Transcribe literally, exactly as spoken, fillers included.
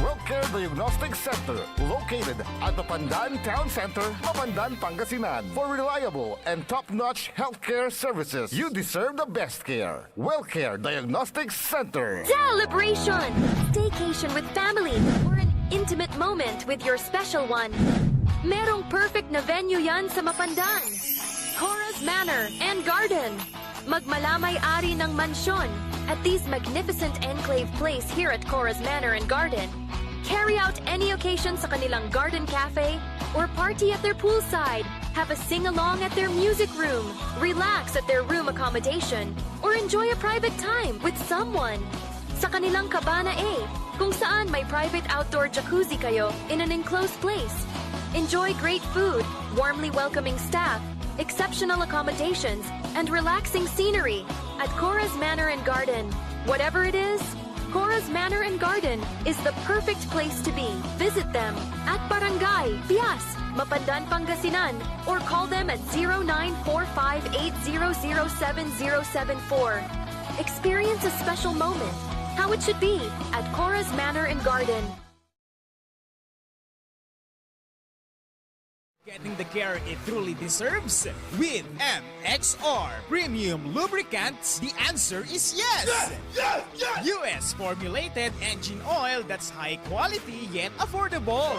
Wellcare Diagnostic Center, located at Mapandan Town Center, Mapandan, Pangasinan. For reliable and top-notch healthcare services, you deserve the best care. Wellcare Diagnostic Center. Celebration! Staycation with family or an intimate moment with your special one. Merong perfect na venue yan sa Mapandan. Cora's Manor and Garden. Magmala may ari ng mansyon at this magnificent enclave place here at Cora's Manor and Garden. Carry out any occasion sa kanilang garden cafe or party at their poolside. Have a sing-along at their music room. Relax at their room accommodation or enjoy a private time with someone. Sa kanilang Cabana A, kung saan may private outdoor jacuzzi kayo in an enclosed place. Enjoy great food, warmly welcoming staff, exceptional accommodations, and relaxing scenery at Cora's Manor and Garden. Whatever it is, Cora's Manor and Garden is the perfect place to be. Visit them at Barangay Pias, Mapandan, Pangasinan, or call them at zero nine four five eight zero zero seven zero seven four. Experience a special moment, how it should be, at Cora's Manor and Garden. Getting the care it truly deserves? With M X R Premium Lubricants, the answer is yes! U S formulated engine oil that's high quality yet affordable.